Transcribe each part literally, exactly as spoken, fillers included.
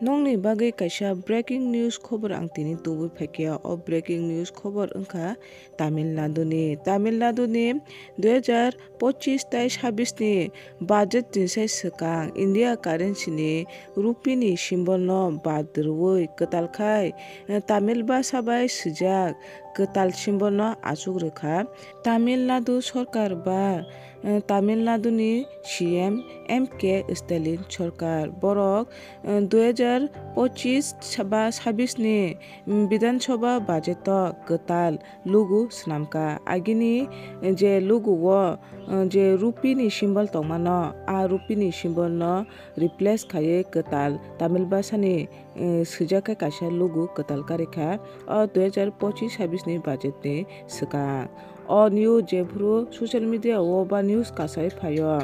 Nokni bagwi kaisa breaking news khobor ang tini tubui phaikha. O breaking news khobor wngkha Tamil Nadu ni. Tamil Nadu ni dui hajar pochis tai sabis ni budget ni sai swkang India currency ni rupee ni symbol no bad rwui kwtal khai, eh, Tamil bhasha bai swijak kwtal symbol no achuk rwkha. Tamil Nadu sorkar ba, eh, Tamil Nadu ni C M M K Stalin sorkar borok, eh, dui hajar pochis ba sabis ni, mm, Bidhan Sabha budget o kwtal lugu swnamkha. Agini, eh, je lugu o, eh, je rupee ni symbol tongmano, a rupee ni symbol no replace khaiwi kwtal Tamil bhasha ni, eh, swijak khe kaisa lugu kwtal karikha o dui hajar pochis sabis ni budget ni swkang. O news jephuru social media o ba news kasai phaio,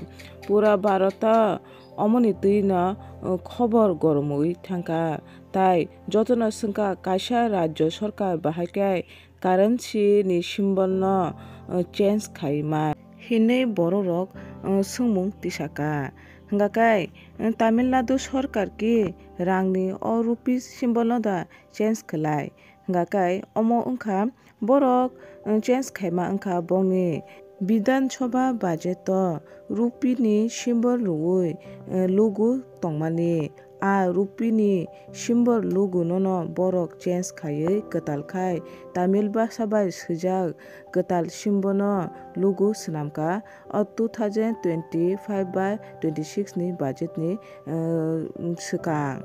pura Bharat o omoni twi no, eh, khobor goromwi thangkha. Tai jotono swngkha kaisa rajyo sorkar bahai khe currency ni symbol no, eh, change khaima hinwi bororok, eh, swngmung tisaka. Hwnkha khe, eh, Tamil Nadu sorkar ki rangni o rupee symbol no da change khlai? Hwnkha khe omo wngkha borok, eh, change khaima wngkha bongni Bidhan Sabha budget o rupee ni symbol rwui, eh, lugu tongmani. A rupee ni symbol lugu nono borok change khaiwi kwtal khai Tamil bhasha bai swijak kwtal symbol no lugu swnamkha o two thousand twenty-five bai twenty-six ni budget ni, eh, swkang.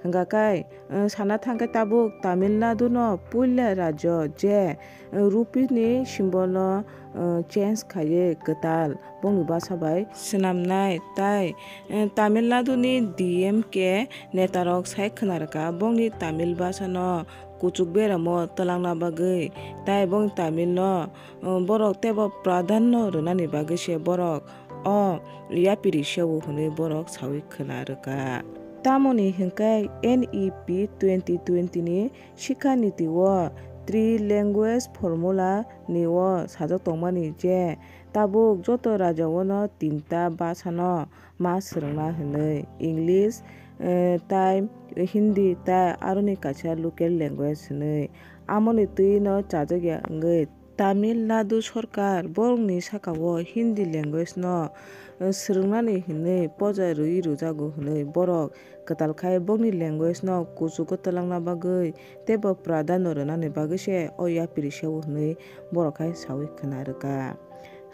Hwnkha khe, eh, sana thangkhe tabuk Tamil Nadu no puila rajyo je, eh, rupee ni symbol no, eh, change khaiwi kwtal bongni bhasha bai swnamnai. Tai, eh, Tamil Nadu ni D M K netarok sai khwnarwkha bongni Tamil bhasha no kuchuk beramo twlangna bagwi. Tai bongni Tamil no, eh, borok teibo pradhanno rwnani bagwi se borok o yapiri seo hwnwi borok saui khwnarwkha. Tamoni hwnkhe N E P twenty twenty ni Sikha Niti o three language formula ni o sajak tongmani je tabuk joto rajao no tinta bhasha no ma swrwngna hwnwi, English, eh, tai Hindi tai aroni kaisa local language hwnwi. Amoni twi no chajakya wngwi Tamil Nadu sorkar borokni sakao Hindi language no, eh, swrwngnani hwnwi poja rwi rwjago hwnwi borok kwtal khai bongni language no kuchugo twlangna bagwi teibo pradhanno rwnani bagwi se o yapiri seo hwnwi borok hai saui khwnarwkha.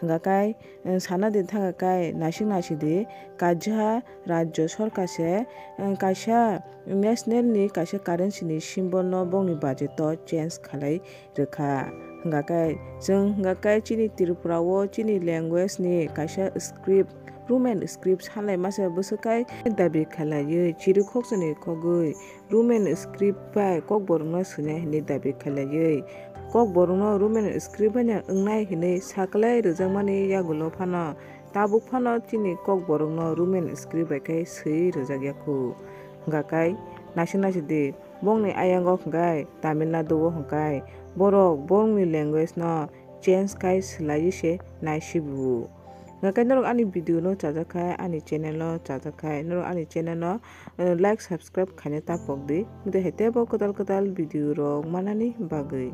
Hwnkha khe, eh, sana di thangkha khe naisik naisik di kaisa rajyo sorkar se, eh, kaisa national ni kaisa currency ni symbol no bongni budget o change khalai rwkha. Hwnkha khe chwng hwnkha khe chini Tripura o chini language ni kaisa script, Roman script sanlai masa bwswk khai dabi khalaiwi chiri khoksa ni khogwi Roman script bai Kokborok no swinai hinwi dabi khalaiwi, Kokborok no Roman script bai no wngnai hinwi saklai rwjakmani yagulo phano tabuk phano chini Kokborok no Roman script bai khe swi rwjakya khu. Hwnkha khe naisik naisik di. Bongni ayango hwnkhe Tamil Nadu o hwnkhe borok bongni language no change khai swlaiwi se naisibu. Hwnkhe norok ani video no chajak khai, ani channel no chajak khai, norok ani channel no, eh, like, subscribe khaina ta pok di. Mode hai teibo kwtal kwtal video rok manani bagwi.